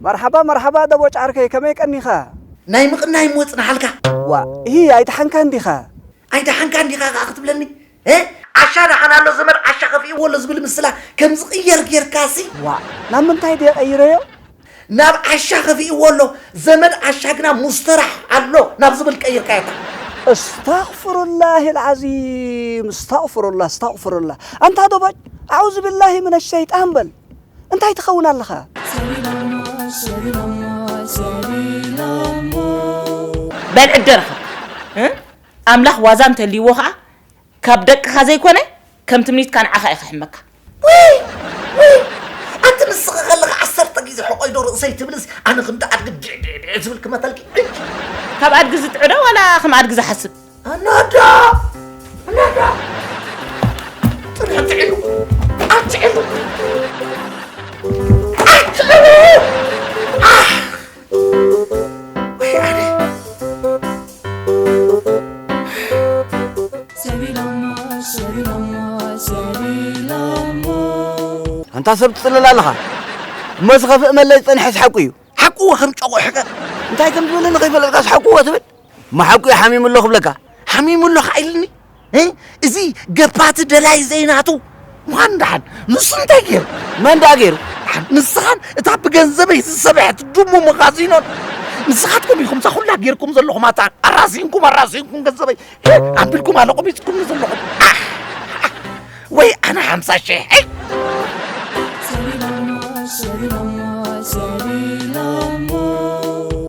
መርሓባ መርሓባ ደቦጭ ዓርከይ፣ ከመይ ቀኒኻ? ናይ ምቕናይ እሞ ጽንሓልካ። ዋ፣ እሂ ኣይደሓንካን ዲኻ? ኣይደሓንካን ዲኻ ከኣ ክትብለኒ? እ? ዓሻ ደሓን ኣሎ ዘመድ ዓሻ ከፊእዎ ኣሎ ዝብል ምስላ ከም ዝቕየር ጌርካሲ። ዋ፣ ናብ ምንታይ ድየ ቀይረዮ? ናብ ዓሻ ከፊእዎ ኣሎ ዘመድ ዓሻ ግና ሙስተራሕ ኣሎ ናብ ዝብል ቀይርካዮ። እታ። استغفر الله العظيم، استغفر الله، استغفر الله። ኣንታ ደቦጭ፣ أعوذ بالله من الشيطان በል። እንታይ ትኸውን ኣለኻ? በል ዕደ ረኸብካ። እ? ኣምላኽ ዋዛ እንተልይዎ ኸዓ ካብ ደቅኻ ዘይኮነ ከም ትምኒትካ ንዓኻ እዩ ክሕመካ። ውይ! ውይ! ኣቲ ንስኺ ከለኺ ዓሰርተ ግዜ ሕቆይ ዶ ርእሰይ ትብልስ ኣነ ክንዲ ኣድጊ ድዕ ድዕ ድዕ ዝብል ክመተልኪ። ካብ ኣድጊ ዝጥዕዶ ዋላ ከም ኣድጊ ዝሓስብ? ኣናዳ! ኣናዳ! ጥርሑ ጥዕሉ! ኣትዕሉ! ኣትዕሉ! ኣሕ! ወይ ኣነ! ኣንታ ሰብ ትጽልል ኣለኻ። እሞ ዝኸፍእ መለ ዝጸንሐስ ሓቁ እዩ። ሓቁ እወ ከም ጨቑ ሕቀ። እንታይ ከም ዝብለኒ ከይፈለጥካስ ሓቁ እወ ትብል? እሞ ሓቁ እዩ ሓሚሙ ኣሎ ክብለካ። ሓሚሙ ኣሎ ከኣ ኢልኒ? እ? እዚ ገባቲ ደላይ ዘይናቱ ምዃን ደሓን። ንሱ እንታይ ገይሩ? መን ደኣ ገይሩ? ደሓን ንስኻን እታ ብገንዘበይ ዝሰብሐት ድሙ መኻዚኖን። ንስኻትኩም ኢኹም እዛ ኩላ ገይርኩም ዘለኹም ኣታ ኣራሲንኩም ኣራሲንኩም ገንዘበይ። ኣቢልኩም ኣለኹም ይጽኩምኒ ዘለኹም። ኣሕ! ኣሕ! ወይ ኣነ ሓምሳ ሽሕ።